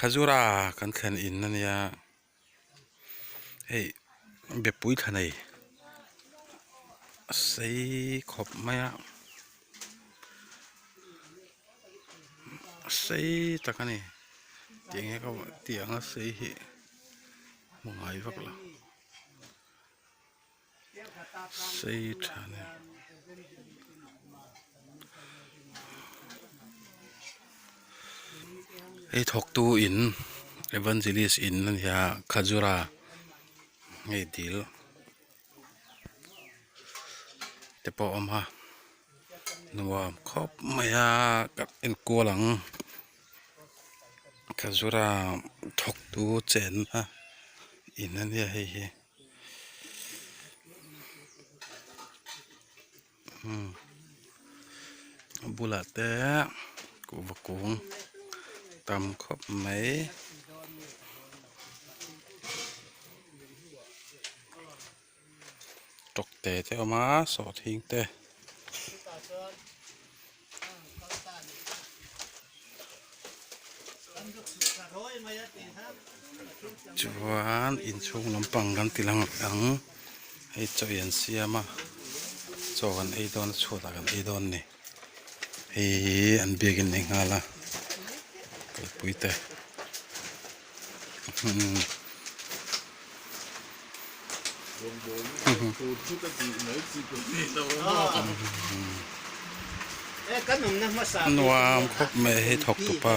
Khajura kan thlen in ania hei bepui thla nei a sei khawp mai a a sei tak a ni tiang hi ka tiang a sei hi hmu ngai vak lo. Sei tha a ni. Hei thawktu in evangelist in a ni a khajura hei dil te pawh a awm a nuam khawp mai a ka enkual ang khajura thawktu chenna in a nia hei hi. A bulah te kuhva kung tam khawp mai. Tawkte te a awm a sawhthing te. Chuan inchhung lampang kan ti lang ang hei chaw ei an siam a chaw kan ei dawn a chhuatah kan ei dawn a ni hei hi an biakin ei nghal a kalpui te Nuam khawp mai hei thawk tupa.